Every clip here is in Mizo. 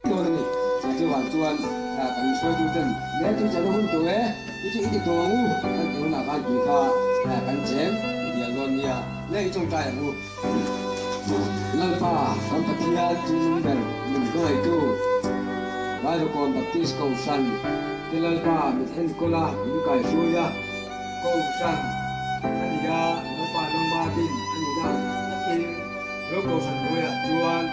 Dawn a ni. Chuvang chuan kan hruaituten leng tui chana hun tawh e, i chu i ti tawh ang u kan tih hunah khan tui kha kan cheng i dial dawn nia, leng i tawngtai ang u. Lalpa kan Pathian chu nung ber min hmangaihtu Vaivakawn Baptist Kohhran te Lalpa mit enkawl a min kaihruai a, Kohhran a ni a, Lalpa nangma din a nihna ang takin Zo Kohhran hnuaiah chuan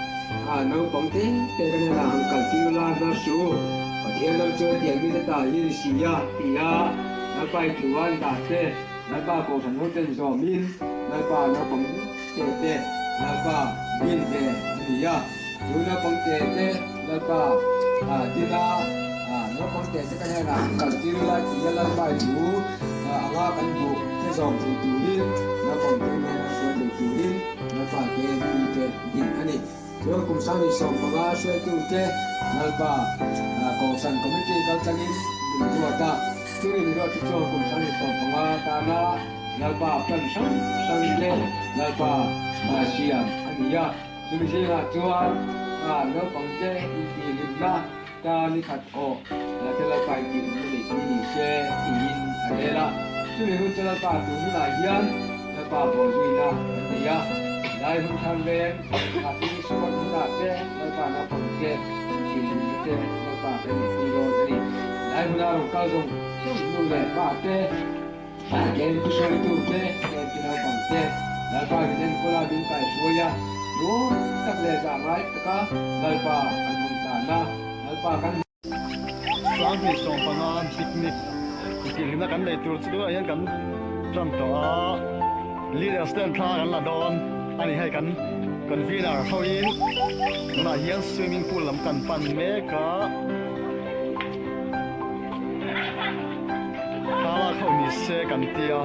naupang te te ka hnenah han kal tir la hnar suh u, Pathian ram chu hetiang mite ta hi a ni si a, ti a Lalpa i thu an dah te, Lalpa Kohhran hoten zawmin Lalpa naupang te te Lalpa din ve a ni a, chu naupang te te Lalpa din a, naupang te te ka hnenah an kal tir ila ti a Lalpa i thu anga kan duh te zawm thei turin naupang te hnena hruai thei turin Lalpa te mi te din a ni. Chuan kum 25 hruaitute Lalpa Kohhran Committee kaltlangin min ruat a, chumi min ruat chu chuan kum 25 tana Lalpa plan hrang hrang te Lalpa siam a ni a. Chumi zingah chuan naupang te intihhlimna ta ni khat awh te Lalpa intihhlimna neih pui ni se tiin a rel a. Chumi hun chu Lalpa tun hunah hian Lalpa bawhzuina kan nei a, lai hun thar veng a picnic spot hunah te Lalpa naupang te intihhlimna te Lalpa kan neihpui dawn a ni. Lai huna rawn kal zawng zawng nu leh pa te, Ken thusawitu te, ken ti naupang te, Lalpa min enkawl a, min kaihruai a, nuam tak leh zah ngai taka Lalpa kan hman tan a, Lalpa kan. 2015 picnic intihhlimna kan nei tur chu tunah hian kan tan tawh a, leaders ten thla kan la dawn a ni hei kan convener hoin tunah hian swimming pool lam kan pan mek a. Thlalak ho ni se kan tia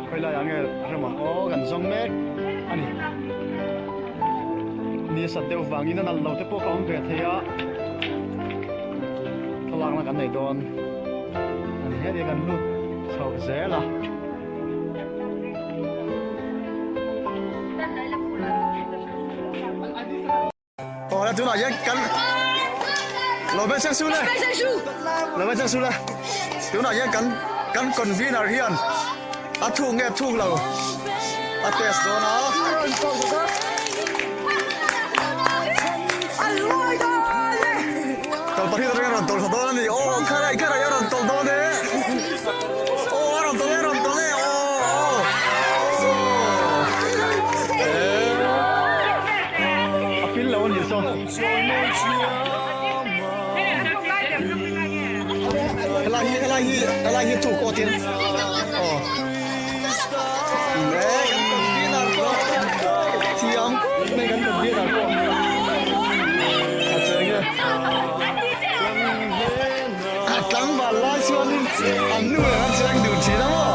khawilai ah nge rem ang aw kan zawng mek a ni. Ni sat deuh vangin a nalh lo te pawh ka awm ve thei a, thlalakna kan nei dawn a ni heti kan lut chho zel a. Aw la tunah hian kan lo ben seng su le lo ben seng su le tunah hian kan kan convener hian a thuk nge thuk lo a test dawn a tawlhpahrit atangin a rawn tawlh thla dawn a ni aw kharai kharai a rawn tawlh dawn e aw a rawn tawlh e a rawn tawlh e aw aw A pil lo a nih saw. Helai hi helai hi helai hi thuk aw tin. Aw. Ne kan convener pawh thiam khawp mai kan convener pawh. A cheng e. A tlangval lai chuanin an nu leh an cheng dun thin a maw?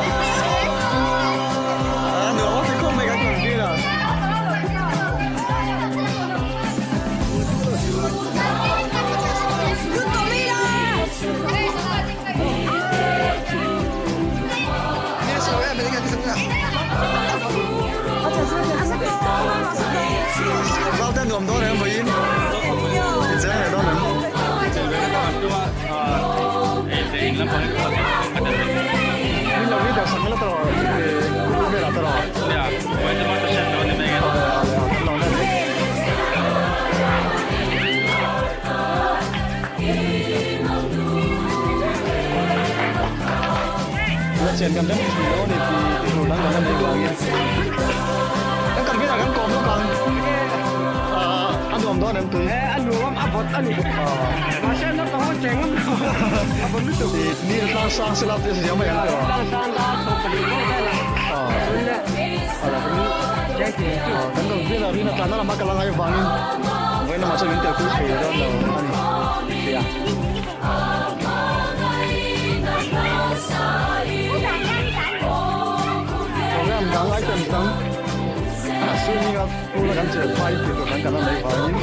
A nuam a ti khawp mai kan convener. Valte nuam dawn em vawiin? I cheng leh dawn em? Min lo leader sak la tawh velah tawh La chian kan rem thin lo a ni tih tih tur dang kan la nei vangin kan kan velah kan kawm lawk ang a nuam dawn em tui a nuam a vawt a ni mahse naupang ho cheng ngam lo a vawt lutuk ni tlang sang sela tih a zia mai ang tiraw tlang sang la 12 vel ah. turin a tlanna lama kal a ngai avangin vawiin lamah chuan min tel pui thei dawn lo a ni tia. Program dang item dang swimming a pool a kan chen phai tih tur kan kan a nei vangin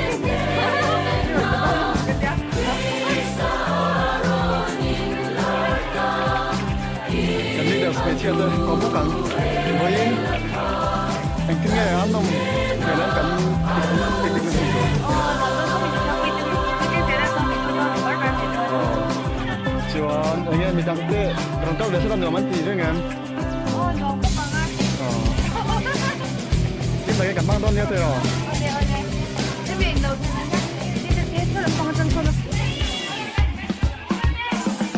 Kan leaders hmeichhia te kawm bawk ang. Vawiin engtin nge an awm hmel ang kan picnic na hmun tur. Chuan eng nge midang te rawn kal ve sela nuam an ti reng em? Tin tak e kan hmang dawn nia tiraw?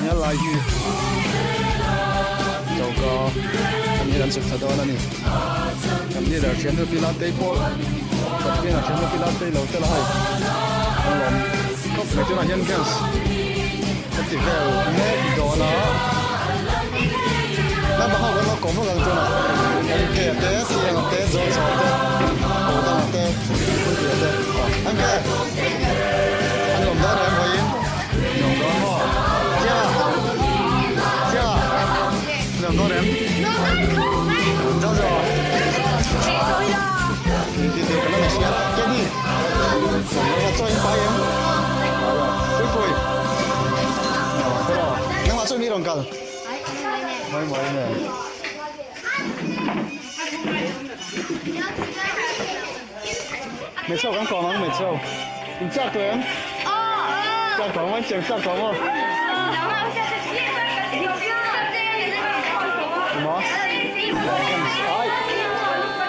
Nia lai hi choka kan hi kan chhuk thla dawn a ni kan leader thian nu pi Latei pawh kan leader thian nu pi Latei lo tel a hei an lawm khawp mai tunah hian gas ka ti vel mek dawn a naupang ho kan lo kawm vak ang tunah MK te Thianga te Zawlchaw te Kodanga te Puipuia te MK an lawm dawn em vawiin. Mei kan kawm ang mei chau. In chak tawh em? Chak tawh ang cheng chak tawh maw? Maw? Ai.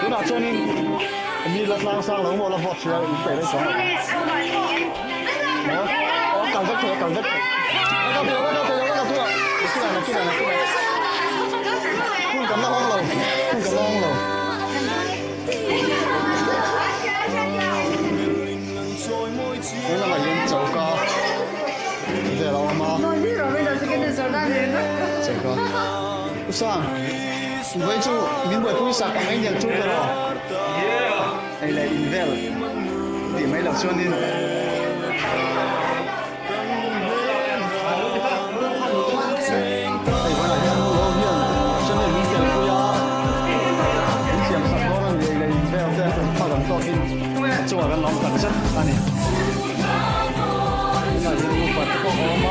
Tunah chuanin mi la tlang sang lo maw la vawt sia in peih reng chuang lo. Maw? Aw kal vek thei kal vek thei. Ka thei ka thei ka thei. Tunah na tunah na tunah. Hun kan la hawng lo. Hun kan la hawng lo. He lamah hian choka vel a awm a choka u sang vawi chu min buaipui sak ang eng chu ka rawh ei leh in vel tih mai loh chuanin. Hei banah hian lo hian channel min tel pui a, min siam sak dawn a ni ei leh in vel te phak ang tawkin a chungah kan lawm tak zet a ni. Tunah hian upa te pawh a awm a.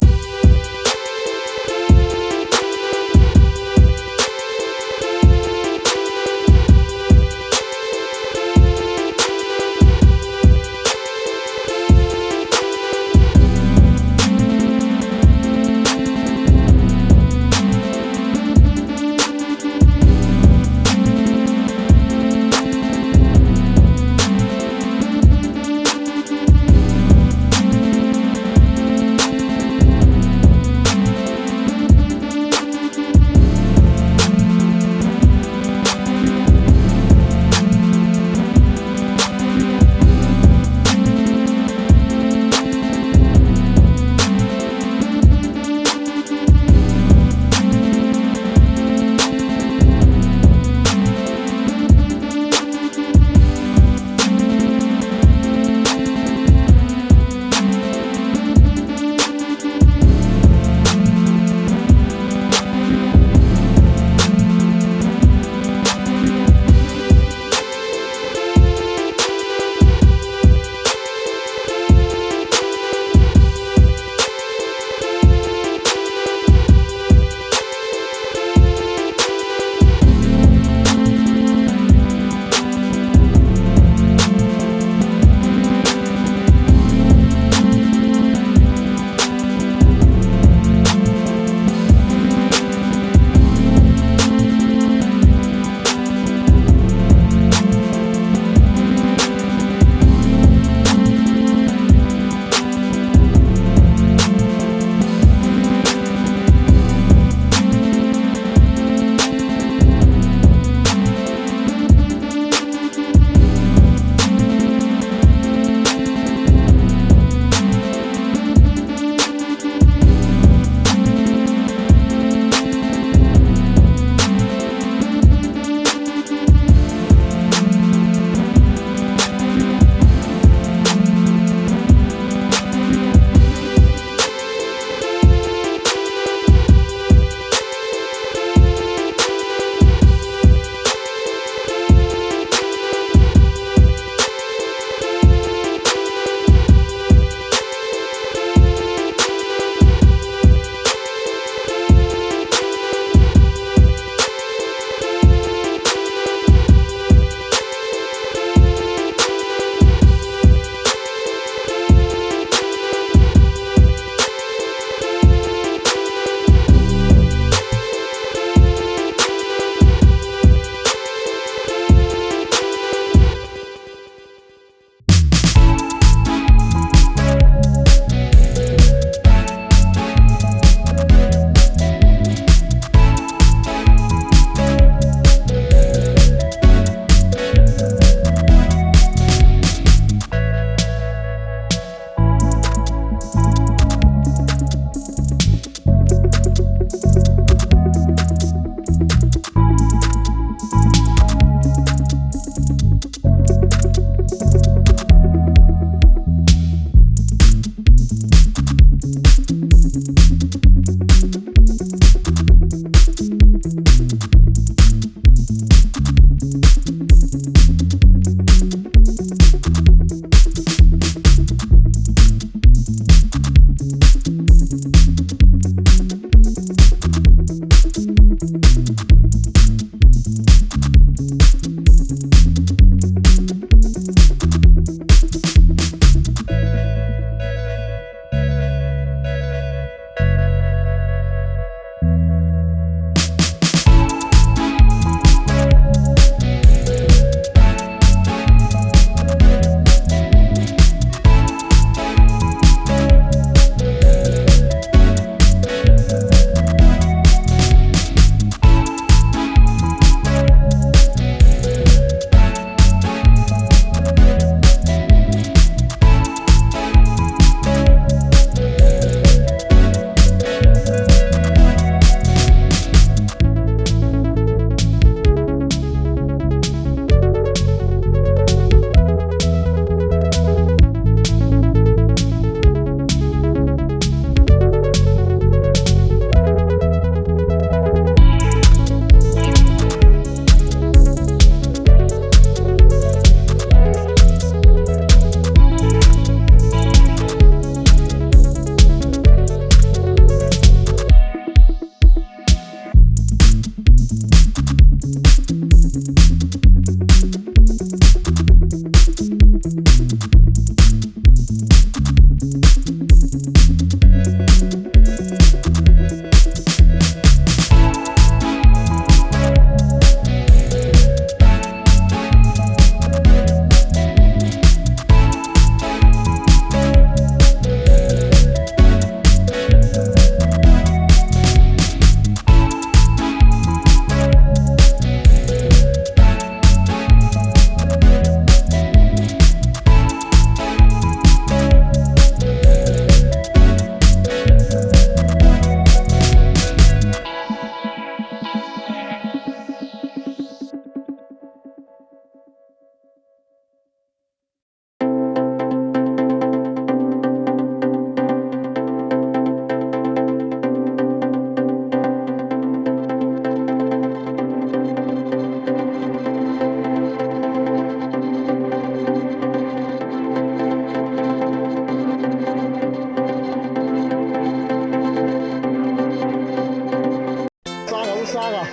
Sang a u sang a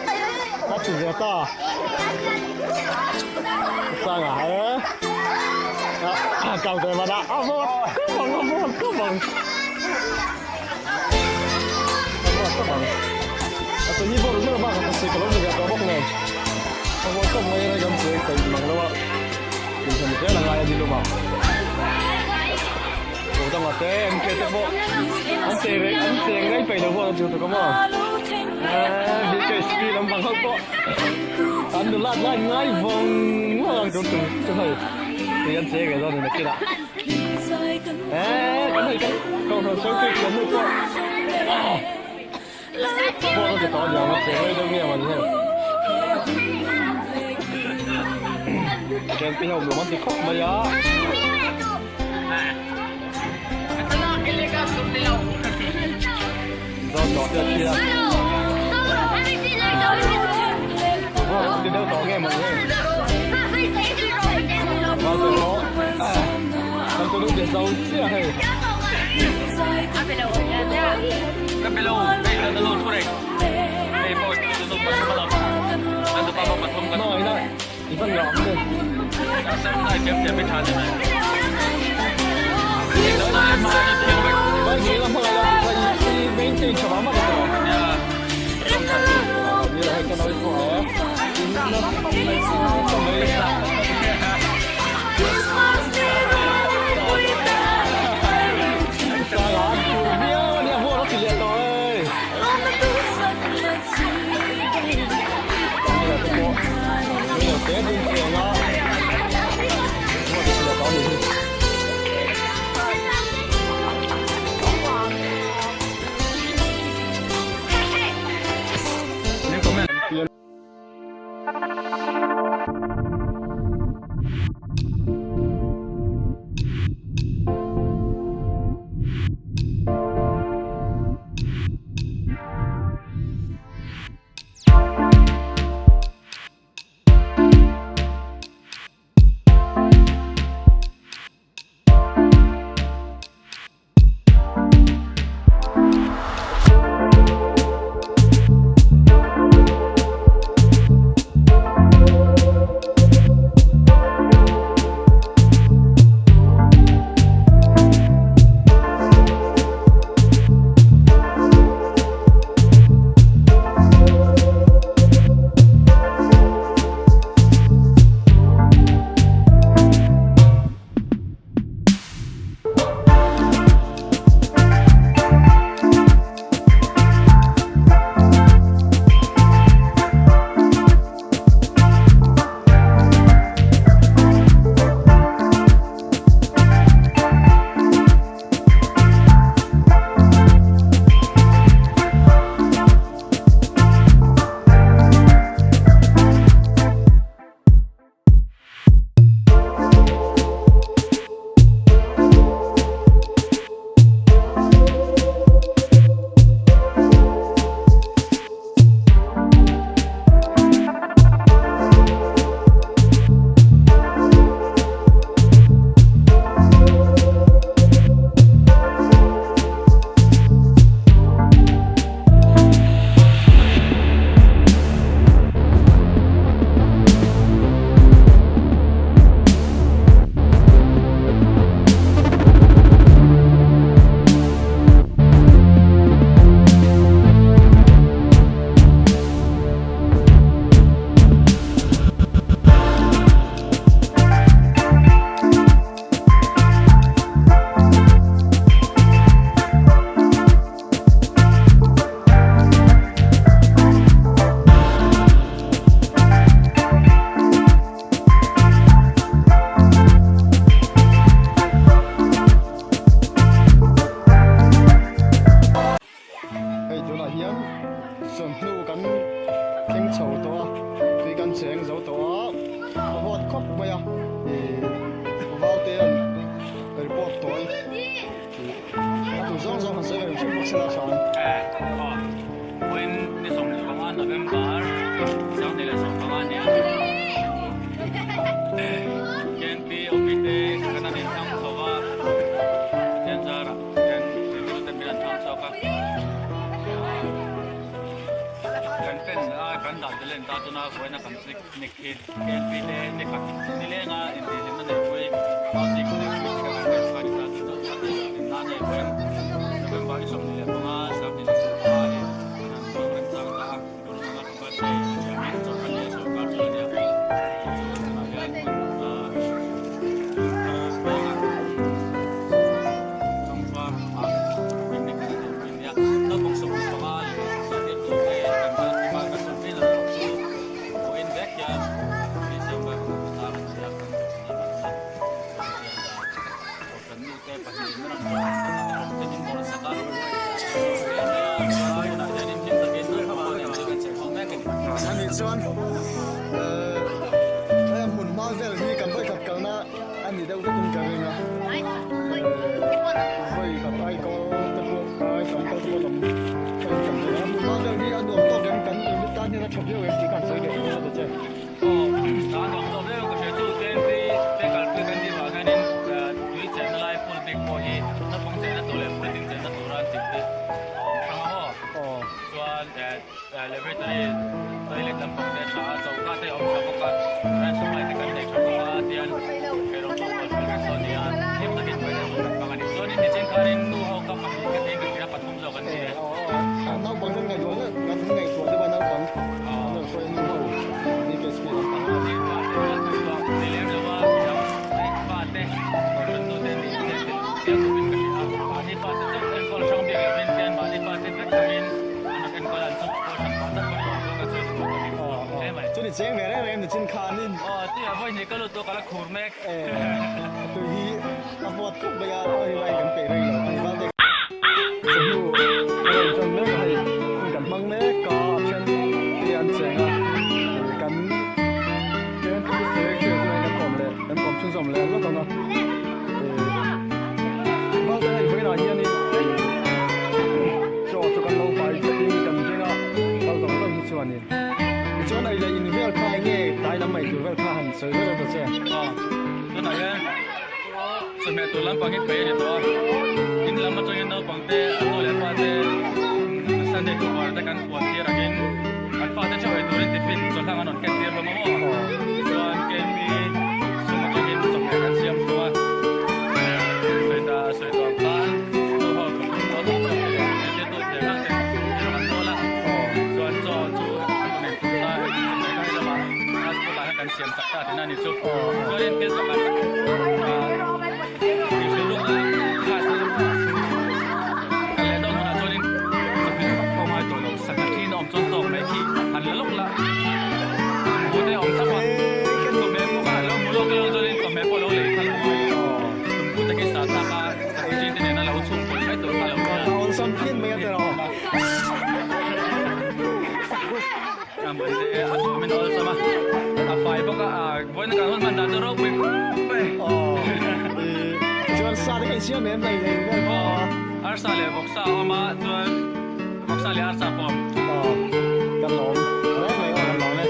a chu ve ta sang a e a kau te mana a mo ka bang a mo ka bang a mo ka bang a chu hi bo chu ba ka se ka lo ni ka bok nen a mo ka mai ra gam che kai mang lo a in chan te la ngai a ni lo ma ko dang a te em ke te bo an che re an che ngai pe lo bo chu tu ka mo BKSP lampang ho pawh an nulat lai ngai vawng vawng ang tun tum chu hei tui an che ve dawn a ni nakinah eee kan hei kan kohhran sawi tui thiam ho pawh pawh a ti tawh a niang a che rei deuh nge maw ni hei camping ho nuam an ti khawp mai a. cheng zo tawh a, a vawt khawp mai a, ih vaute an report tawi ih a tur zawng zawng han sawi ve hrim bawk sela hran. Eh aw vawiin ni 15 November 2015 nia KNP office te kan han inthlang chho a, Pathian zarah hian zirtirtu te min han thlang chhuak a. Kan pen a kan dah tel en ta chuna vawiina kan picnic hi KNP te ni khat nilenga intihhlimna neihpui housing neihpui te kan ngaih chhuak a ni ta chu chu a tih hlawhtlinna a nei vawiin November ni 25 2015 hi kan han hmang remchang ta a Guru Nanak birthday siamin chawlhkhat leh sawrkar chu a nia chu chu tunah hian hmun thar pawnga chawngchhuak ah picnic kan neihpui a nia. Naupang 15 leh zirtirtu te kan kal kim a, kan rawn phei lam pawh chu vawiin vek hian December tar a ni a, kan kohhran a hmanna kan hian kohhran nu te pahnihin an rawn rawm te min bawl sak a, kan lawm hle mai a, chuan tunah hianin hlim takin naupang ho nen chuan kan cheng ho mek a ni. Ani chuan hei a hmun hma vel hi kan vawikhat kalna a ni deuh vekin ka ring a, vawikhat ai kawl te pawh ai tam kal te pawh tam ka in kan ring a, a hmun hma vel hi a nuam tawk em kan unit tan hian a tha viau em tih kha an sawi leh dawn a ta che. Aw, a nuam tawk viau ka hria chu KMP te kalpui kan tih vang hianin tui chenna lai pool bik pawh hi naupang chenna tur leh puitling chenna tura an tih hi a awm hrang a haw. Chuan Laboratory toilet lampang te a tha a, choka te a awm tha bawk a, current supply te kan nei tha bawk a tian eirawng pawh kawl fel vek tawh a ni a, hlim takin hruai deuh kan hmang a ni. Chuanin nichin khanin nu ho ka pahnih ka tiin ka hria pathum zawk an ni e. Naupang ten ngaihtuah leh kan ngaihtuah deuh a naupang an rawn hruai a nu ho BKSP lampang a. Ni pa te kan ngaihtuah ni lem lo a, midang fa te kohhran nu te nih te tel chiang khawpin ka hria a, mahni fa te chauh enkawl hrang bik lovin tian mahni fa te vek angin Chu ni cheng ve reng reng ni chin khanin. Aw ti a vawi hnih ka lut tawh ka la khur mek. Tui hi a vawt khawp mai a, a rilai kan peih reng lo a ni valte. Chawhnu a rawn tan mek a hei, hun kan hmang mek a, a then te an cheng a, kan chen thu secretary chuan kan kawm leh kan kawm chhunzawm leh lawk ang a. Valte hei vawiinah hianin Chaw chu kan lo pai tlatin kan ring a, kal zawng zawng hi chuanin. Tichuan ei leh in vel kha enge tlai lam mai tur vel kha han sawi vel ta che. Aw, tunah hian chawhmeh tur lampang hi phei a ni tawh a, in lam atangin naupang te an nu leh pa te Sunday tukvar te kan puan tir angin an fate theuh ei turin tiffin chawlhlang an rawn ken tir hlawm a maw? Tichuan KP sum atangin chawhmeh kan siam thung a, sawi ta sawi tawh ang khan. Awlsam phian mai a tiraw. Chuan sa te kha i siam em hlei hlei vel pawh a. Arsa leh vawksa a awm a chuan vawksa leh arsa pawh a awm. Kan lawm hle mai aw kan lawm e.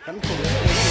Kan kum leh kum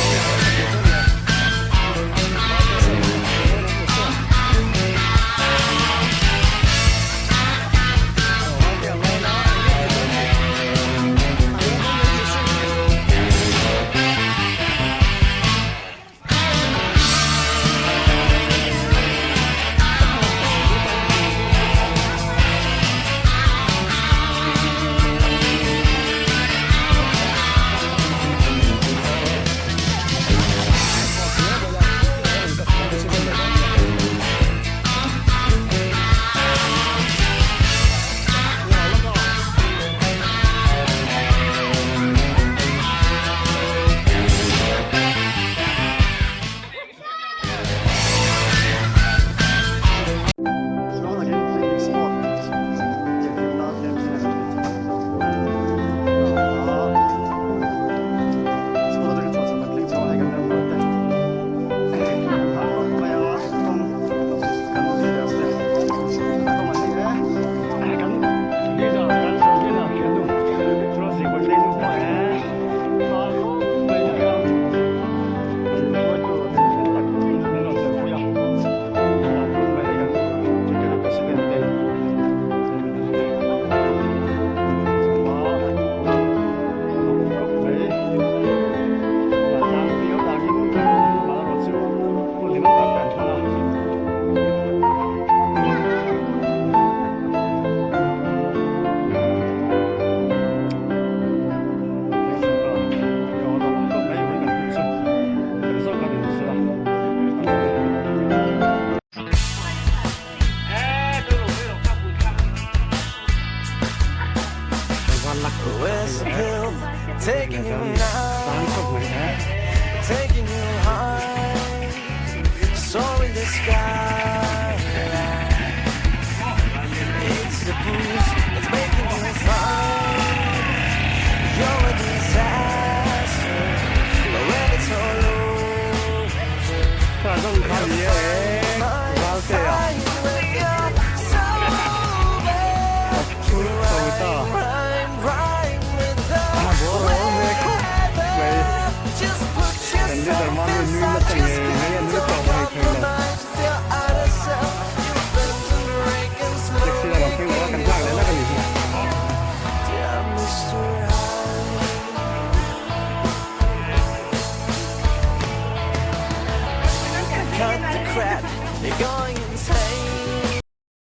lo lam a tih chuan le